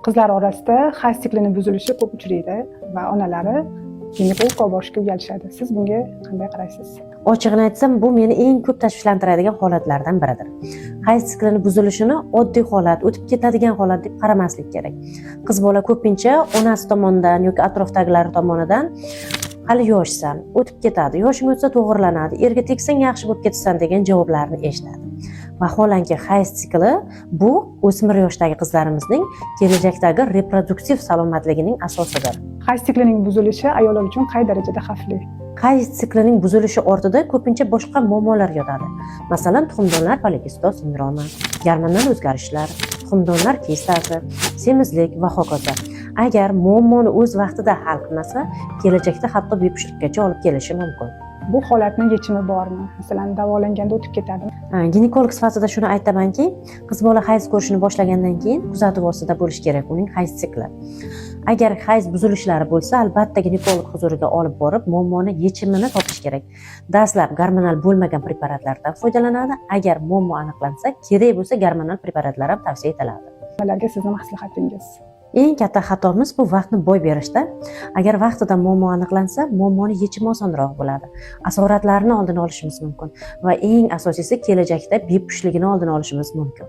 Qizlar orasida hayz siklini buzilishi ko'p uchraydi va onalari ginekologga olib borishga uyalishadi. Siz bunga qanday qaraysiz? Ochig'ini aytsam, bu meni eng ko'p tashvishlantiradigan holatlardan biridir. Hayz siklini buzilishini oddiy holat, o'tib ketadigan holat deb qaramaslik kerak. Qiz bola ko'pincha onasi tomonidan yoki atrofdagilar tomonidan "Hali yoshsan, o'tib ketadi, yoshing o'tsa to'g'irlanadi, erga tegsang yaxshi bo'lib ketasan" degan javoblarni eshitadi. Vaholanki, hayz sikli bu o'smir yoshdagi qizlarimizning kelajakdagi reproduktiv salomatligining asosidir. Hayz siklining buzilishi ayollar uchun qay darajada xavfli? Hayz siklining buzilishi ortida ko'pincha boshqa muammolar yotadi. Masalan, tuxumdonlar polikistoz sindromi, gormonal o'zgarishlar, tuxumdonlar kistasi, semizlik va hokazo. Agar muammoni o'z vaqtida hal qilmasa, kelajakda hatto bepushtlikkacha olib kelishi mumkin. Bu holatni yechimi bormi? Masalan, davolanganda o'tib ketadimi? Ginekolog sifatida shuni aytamanki, qiz bola hayz ko'rishni boshlagandan keyin kuzatuv ostida bo'lishi kerak uning hayz sikli. Agar hayz buzilishlari bo'lsa, albatta ginekolog huzuriga olib borib, muammoni yechimini topish kerak. Dastlab gormonal bo'lmagan preparatlardan foydalanadi. Agar muammo aniqlansa, kerak bo'lsa, gormonal preparatlar ham tavsiya etiladi. Onalarga sizni maslahatingiz? Eng katta xatomiz bu vaqtni boy berishda. Agar vaqtida muammo aniqlansa, muammoni yechimi osonroq bo'ladi, asoratlarni oldini olishimiz mumkin va eng asosiysi, kelajakda bepushtligini oldini olishimiz mumkin.